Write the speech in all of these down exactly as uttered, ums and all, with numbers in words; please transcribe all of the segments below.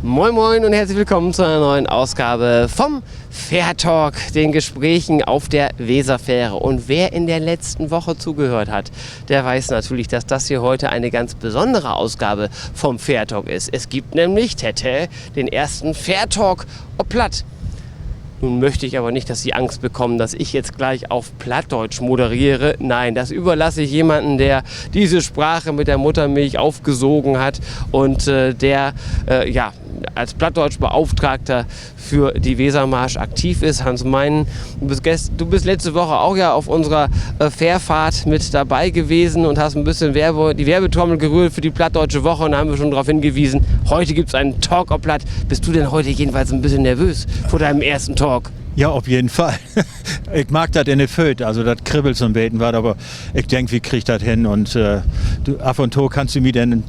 Moin, moin und herzlich willkommen zu einer neuen Ausgabe vom Fährtalk, den Gesprächen auf der Weserfähre. Und wer in der letzten Woche zugehört hat, der weiß natürlich, dass das hier heute eine ganz besondere Ausgabe vom Fährtalk ist. Es gibt nämlich, tete, den ersten Fährtalk op Platt. Nun möchte ich aber nicht, dass Sie Angst bekommen, dass ich jetzt gleich auf Plattdeutsch moderiere. Nein, das überlasse ich jemanden, der diese Sprache mit der Muttermilch aufgesogen hat und, äh, der, äh, ja, als Plattdeutschbeauftragter für die Wesermarsch aktiv ist. Hans Meinen, du bist, gest du bist letzte Woche auch ja auf unserer, äh, Fährfahrt mit dabei gewesen und hast ein bisschen Werbe die Werbetrommel gerührt für die Plattdeutsche Woche und da haben wir schon drauf hingewiesen, heute gibt's einen Talk op Platt. Bist du denn heute jedenfalls ein bisschen nervös vor deinem ersten Talk? Ja, op jeden Fall. Ik mark dat in de Fööt, also dat kribbelt so'n beten wat, aver ik denk, wi kriegt dat hen un, äh, du, af un to kannst du mi denn,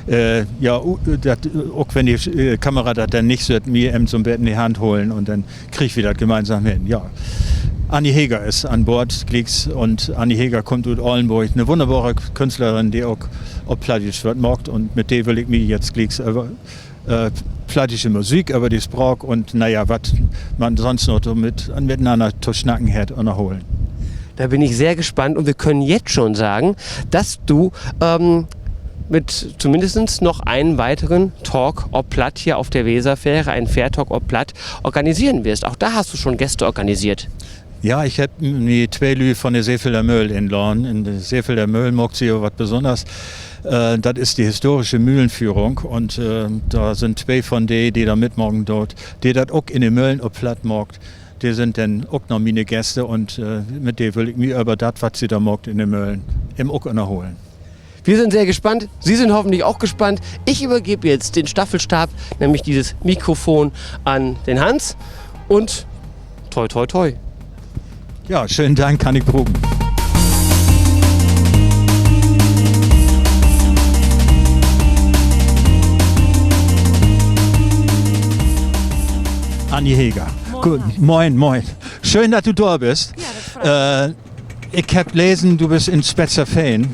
äh, ja, u-, dat, ok wenn de, äh, Kamera dat denn nich süht, mi even so'n beten de Hand holen un denn kriegt wi dat gemeinsam hen, ja. Annie Heger is an Boord glieks un Annie Heger kummt ut Ollnborg, 'ne wunnerbare Künstlerin, de ok op Plattdüütsch wat maakt un mit de will ik mi jetzt glieks över äh, plattdüütsche Musik, över de Spraak un, na ja, wat man sonst noch so mit, mitenanner to snacken hett, ünnerholen. Da bin ich sehr gespannt und wir können jetzt schon sagen, dass du, ähm, mit zumindest noch einen weiteren Talk op Platt hier auf der Weserfähre, einen Fährtalk op Platt, organisieren wirst. Auch da hast du schon Gäste organisiert. Ja, ik hebb mi twee Lüüd von de Seefelder Möhl inladen. In de Seefelder Möhl maakt se jo wat Besünners. Äh, dat is de historische Mühlenführung. Un, äh, dor sünd twee von de, de dor mitmaken doot, de dat ok in de Möhlen op Platt maakt. De sünd denn ok noch miene Gäste un, äh, mit de will ik mi över dat, wat se dor maakt in de Möhlen, even ok ünnerholen. Wir sind sehr gespannt. Sie sind hoffentlich auch gespannt. Ich übergebe jetzt den Staffelstab, nämlich dieses Mikrofon, an den Hans. Und toi, toi, toi. Ja, schönen Dank, kann ik bruken. Annie Heger. Moin. Moin, moin. Schöön, dat du dor büst. Ja, dat freit mi. Äh, ik hebb lesen, du büst in Spetzerfehn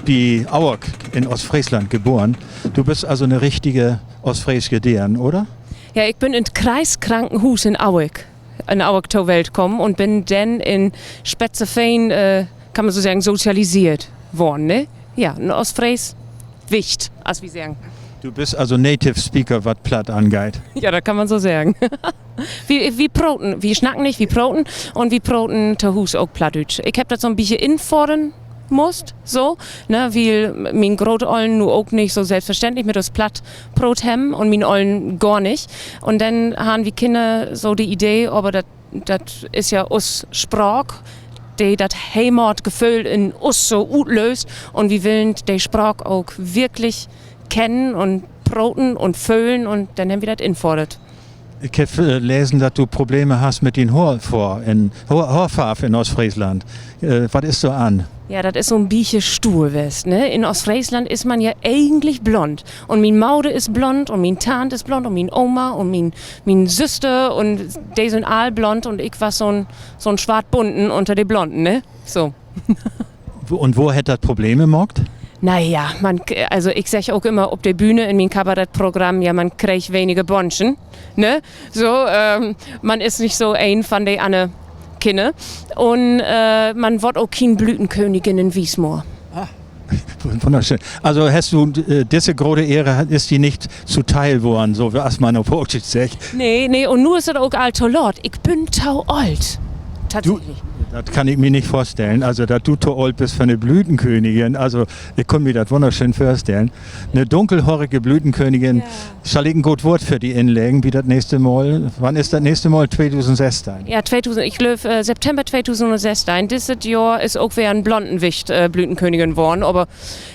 bi Auerk in Oostfreesland geboren. Du büst also 'ne richtige oostfreeske Deern, oder? Ja, ik bün in't Kreiskrankenhuus in Auerk, in Auerk to Welt kamen un bün denn in Spetzerfehn, äh, kann man so seggen, sozialiseert worrn, ne? Ja, 'n Oostfrees, Wicht, as wi seggen. Du büst also Native Speaker, wat Platt angeiht? Ja, dat kann man so seggen. Wi, wi proten, wi snacken nich, wi proten un wi proten to Huus ok Plattdüütsch. Ik hebb dat so'n bietje infordern musst, so, ne, wiel mien Grootollen nu ok nich so sülvstverständlich mit us Platt proot hebben un mien Ollen gor nich. Un denn harrn wi Kinner so de Idee, aver dat, dat is ja us Spraak, de dat Heimatgeföhl in us so utlööst. Un wi willen de Spraak ok wirklich kennen un proten un föhlen un denn hebben wi dat infordert. Ik heff, äh, lesen, dat du Probleme hest mit dien Hoorfohr in, Hoor-, Hoorfarv in Oostfreesland. Äh, wat is dor an? Ja, dat is so'n bietje stuur west, ne? In Oostfreesland is man ja egentlich blond. Un mien Moder is blond un mien Tant is blond un mien Oma un mien, mien Süster un de sünd all blond un ik was so'n, so'n swart Bunten ünner de Blonden, ne? So. Wo-, un wo hett dat Probleme maakt? Na ja, man k-, also ik segg ok ümmer op de Bühne in mien Kabarettprogramm, ja, man kreeg weniger Bonschen, ne? So, ähm, man is nich so een van de anner Kinner. Un, äh, man word ok kien Blütenkönigin in Wismar. Wunnerschöön. Also hest du, äh, disse grote Ehre is di nich zuteil worrn, so as man op Hoochdüütsch seggt. Nee, nee, un nu is dat ok all to laat. Ik bün to oolt. Tatsächlich. Dat kann ik mi nich vörstellen. Also, dat du to oolt büst för 'ne Blütenkönigin. Also, ik kunn mi dat wunnerschöön vörstellen. 'Ne dunkelhoorige Blütenkönigin. Schall ik en goot Woort för di inleggen bi dat nächste Mal? Wann is dat nächste Mal? Tweedusend-, ik glööv, äh, September tweedusend un sessteihn. Disset Johr is ok weer en Blondenwicht, äh, Blütenkönigin worrn. Aver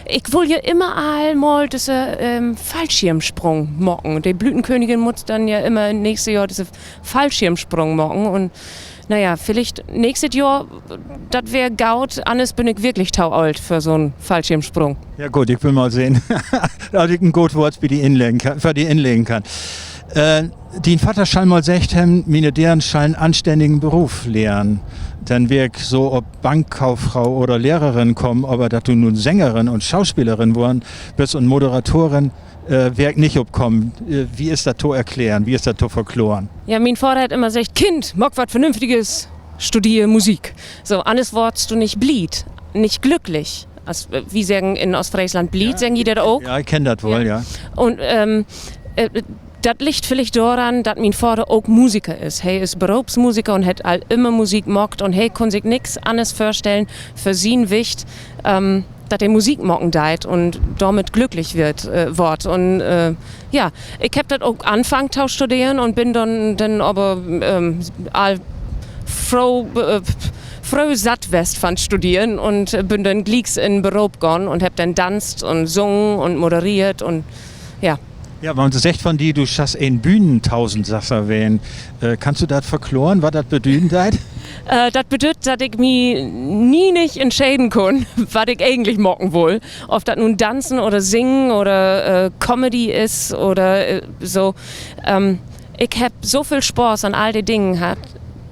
ik wull ja immer al mal düsse, ähm, Fallschirmsprung maken. De Blütenkönigin mutt denn ja immer nächste Johr düsse Fallschirmsprung maken. Un na ja, villicht nächstet Johr, dat weer goot, anners bün ik wirklich to oolt för so'n Fallschirmsprung. Ja, goot, ik will mal sehn, dat ik en goot Woort bi di inleggen kann, för di inleggen kann. Äh, dien Vadder schall mal seggt hebben, miene Deern schall en anstännigen Beruf lehren. Denn weer ik so op Bankkauffrau oder Lehrerin kamen, aver dat du nu Sängerin un Schauspelerin worrn büst un Moderatorin, äh, weer ik nich op kamen. Äh, wo is dat to erklären? Wo is dat to verkloren? Ja, mien Vader hett immer seggt: Kind, maak wat Vernünftiges, studeer Musik. So, anners warrst du nich bliet, nich glücklich. As, äh, wi seggen in Oostfreesland bliet, seggen ji dat ok? Ja, ik kenn dat woll, ja. Un, ähm, äh, dat liggt villicht doran, dat mien Vader ok Musiker is. He is Beroopsmusiker un hett al immer Musik maakt un he kunn sik nix anners vörstellen för sien Wicht, ähm, dat he Musik maken deit un dormit glücklich wird, äh, word. Un, äh, ja, ik hebb dat ok anfangen to studeren un bün denn, denn aver, ähm, al fro-, äh, fröh satt west van Studeren un bün denn glieks in Beroop gahn un hebb denn danzt un sungen un modereert un, ja. Ja, man seggt von di, du schasst en Bühnentausendsasser ween. Äh, kannst du dat verkloren, wat dat bedüden deit? Äh, dat bedüüdt, dat ik mi nie nich entscheden kunn, wat ik egentlich maken wull. Of dat nu Danzen oder Singen oder, äh, Comedy is oder, äh, so. Ähm, ik hebb so veel Spaaß an all de Dingen hatt,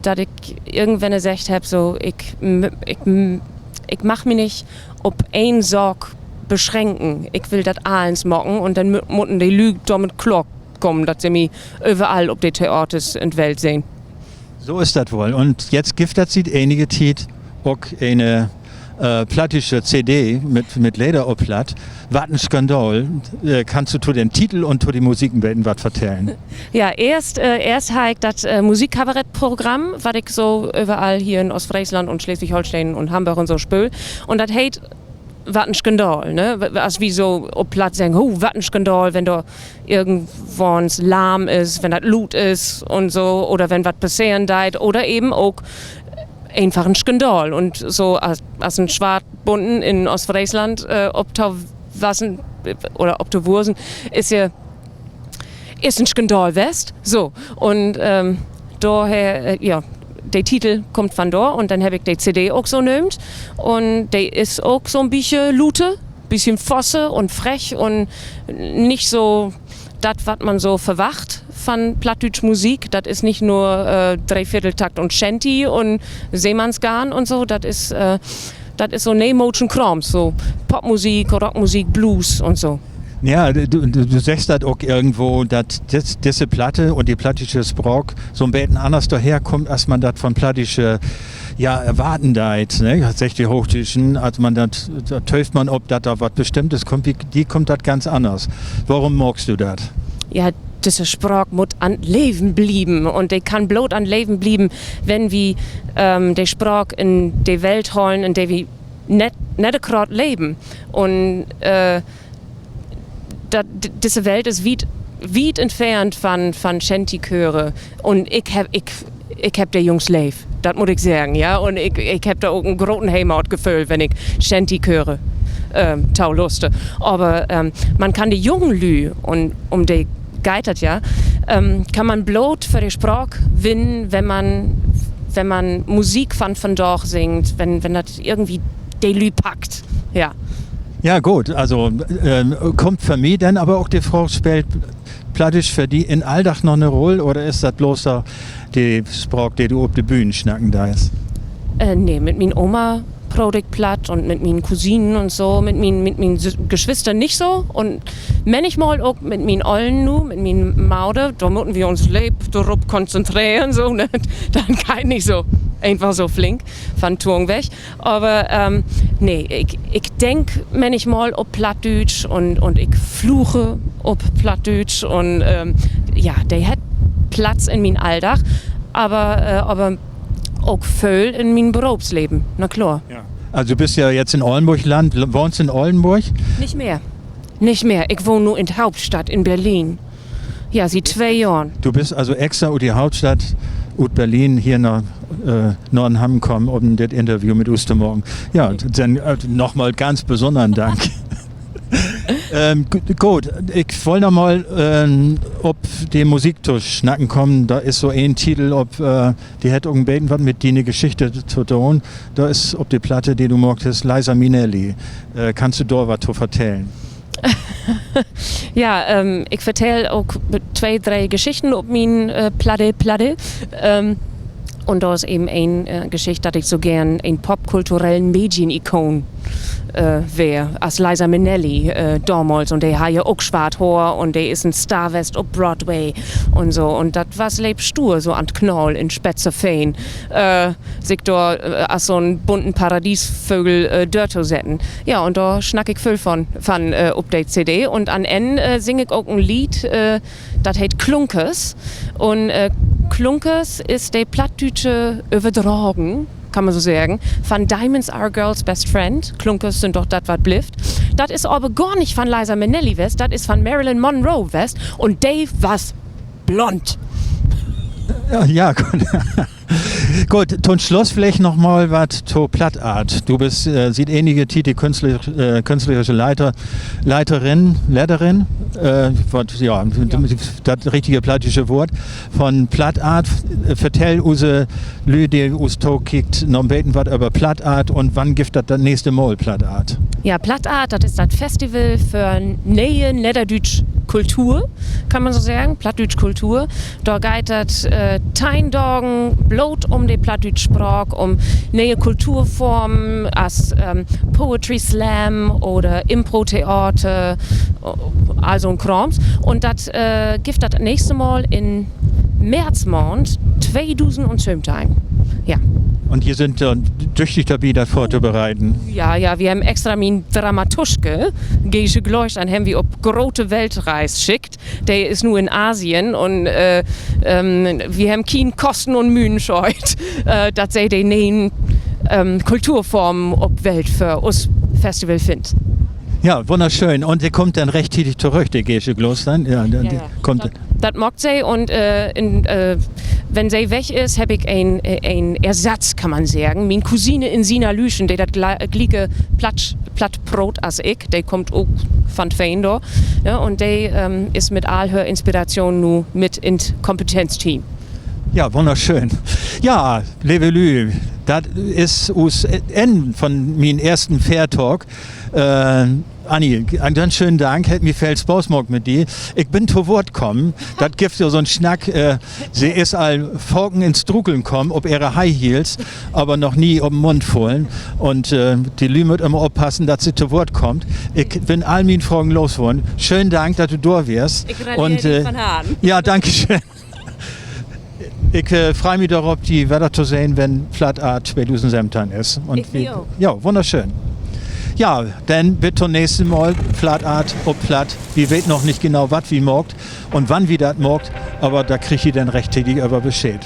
dat ik irgendwenn seggt hebb, so, ik m-, ik m-, ik mag mi nich op een Saak beschränken. Ik will dat allens maken un denn mu-, mutten de Lüüd dormit kloorkamen, dat se mi överall op de Theaters in de Welt sehn. So is dat woll. Un jetzt gifft dat siet enige Tiet ok ene, äh, plattdüütsche C D mit, mit Leder op Platt. Wat en Skandal. Äh, kannst du to den Titel un to de Musik en beten wat vertellen? Ja, eerst, äh, eerst harr ik dat, äh, Musikkabarettprogramm, wat ik so överall hier in Oostfreesland un Sleswig-Holsteen un Hamborg un so speel. Un dat heet Wat en Skandal, ne? W-, as wi so op Platt seggen: Ho, wat en Skandal, wenn dor irgendwans Larm is, wenn dat luut is un so, oder wenn wat passeren deit, oder even ok eenfach en Skandal. Un so as, as en Swattbunten in Oostfreesland, äh, op to wassen, äh, oder op to wussen, is ja, is en Skandal west. So, un, ähm, dorher, äh, ja, de Titel kummt van dor un denn heff ik de C D ok so nöömt. Un de is ok so 'n bietje luter, bietje fosse un frech un nich so dat, wat man so verwacht van plattdüütsch Musik. Dat is nich nur, äh, Dreevierteltakt un Shanty un Seemannsgarn un so. Dat is, äh, dat is so neemoodschen Kraams, so Popmusik, Rockmusik, Blues un so. Ja, du, du, du seggst dat ok irgendwo, dat dis-, disse Platte un de plattdüütsche Spraak so 'n beten anners dorher kummt, as man dat von Plattdüütsche, ja, erwarten deit, ne? Seggt de Hoochdüütschen, as man dat, dor tööft man op, dat dor wat Bestimmtes kummt, bi di kummt dat ganz anners. Worüm maakst du dat? Ja, disse Spraak mutt an't Leven blieven un de kann bloot an't Leven blieven, wenn wi, ähm, de Spraak in de Welt halen, in de wi nett, nett graad leven. Un, äh, dat, d-, disse Welt is wiet, wiet entfernt van, van Shantychöre. Un ik hebb, ik, ik hebb de Jungs leev, dat mutt ik seggen, ja. Un ik, ik hebb dor ok en groten Heimatgeföhl, wenn ik Shantychöre, ähm, to luster. Aver, ähm, man kann de jungen Lüüd, un üm de geiht dat ja, ähm, kann man bloot för de Spraak winnen, wenn man, wenn man Musik van vandaag singt, wenn, wenn dat irgendwie de Lüüd packt. Ja. Ja, goot. Also, ähm, kummt för mi denn aver ok de Fraag, speelt Plattdüütsch för di in'n Alldag noch 'ne Rull oder is dat blots de Spraak, de du op de Bühn snacken deist? Äh, nee, mit mien Oma proot ik Platt un mit mien Cousinen un so, mit mien, mit mien Sü-, Geschwister nich so un männichmal ok mit mien Ollen nu, mit mien Moder, dor mutten wi uns leep dorop konzentreren, so, ne? Denn kann ik nich so eenfach so flink van Tung weg. Aver, ähm, nee, ik, ik denk männichmal op Plattdüütsch un, un ik fluche op Plattdüütsch un, ähm, ja, de hett Platz in mien Alldag. Aver, äh, aver ok vööl in mien Beroopsleven, na klor. Also, du büst ja jetzt in Ollnborg landt, wahnst in Ollnborg? Nich mehr. Nich mehr. Ik wahn nu in de Hauptstadt, in Berlin. Ja, siet twee Johren. Du büst also extra ut de Hauptstadt, ut Berlin hier na, na Nordenham kamen, üm dit Interview mit us to maken. Ja, denn nochmal ganz besünnern Dank. Goot, ik wull noch mal op de Musik to snacken kamen. Dor is so een Titel op, de hett ok en beten wat mit diene Geschichte to doon. Dor is op de Platte, de du maakt hest, Liza Minnelli. Kannst du dor wat to vertellen? Ja, ik vertell ok twee, dree Geschichten op mien Platte, Platte. Un dor is even een Geschicht, dat ik so geern en popkulturellen Medienikoon weer, as Liza Minnelli domals. Un de harr ja ok swart Hoor un de is en Star west op Broadway un so. Un dat was leep stuur, so an 't Kanaal in Spetzerfehn sik dor as so'n bunten Paradiesvögel dörtosetten. Ja, un dor snack ik vööl van op de C D. Un an 't Enn sing ik ok en Leed, dat heet Klunkers. Un Klunkers is de plattdüütsche Överdragen, kann man so seggen, van Diamonds Are a Girl's Best Friend. Klunkers sünd doch dat, wat blifft. Dat is aver gor nich van Liza Minnelli west, dat is van Marilyn Monroe west. Un de was blond. Ja, goot, to'n Sluss villicht noch mal wat to Plattart. Du büst siet enige Tiet de künstlerische Leiterin, Leiterin, wat, ja, dat richtige plattdüütsche Woort, von Plattart. Vertell use Lüüd, de us tokiekt, noch en beten wat över Plattart un wann gifft dat dat nächste Mal Plattart? Ja, Plattart, dat is dat Festival för ne'e nedderdüütsch Kultur, kann man so seggen, plattdüütsch Kultur. Dor geiht dat teihn Dagen bloot üm de plattdüütsch Spraak, üm ne'e Kulturformen as Poetry Slam oder Improtheater, all so'n Kraams. Un dat gifft dat nächste Mal in Märzmaand tweedusend un söventeihn. Ja. Un ji sünd düchtig dorbi, dat vörtobereiden? Ja, ja, wi hebben extra mien Dramatuschke, Gesche Gloistein, hebben wi op grote Weltreis schickt. De is nu in Asien un wi hebben kien Kosten un Mühen scheut, dat se de ne'en Kulturformen op Welt för us Festival finnt. Ja, wunnerschöön. Un de kummt denn rechttiedig torüch, de Gesche Gloistein? Dat maakt se un wenn se weg is, hebb ik en Ersatz, kann man seggen. Mien Cousine in Sina Lüschen, de dat glieke Platt proot as ik, de kummt ok van Fehn dor. Un de is mit all hör Inspiratschoon nu mit in 't Kompetenzteam. Ja, wunnerschöön. Ja, leve Lüüd, dat is us Enn von mien eersten Fährtalk. Anni, en ganz schönen Dank, hett mi veel Spaaß maakt mit di. Ik bün to Woort kamen. Dat gifft ja so'n Snack, se is al faken in't Strukeln kamen op ehre High Heels, aver noch nie op 'n Mund fullen. Un de Lüüd mööt ümmer oppassen, dat se to Woort kaamt. Ik bün all mien Fragen losworrn. Schönen Dank, dat du dor weerst. Ja, danke schöön. Ik frei mi dorop, di wedder to sehn, wenn Plattart tweedusend söventeihn is. Ja, wunnerschöön. Ja, denn bit to'n nächsten Mal. Plattart op Platt. Wi weet noch nich genau, wat wi maakt un wann wi dat maakt, aver dor kriegt ji denn rechttiedig över Bescheed.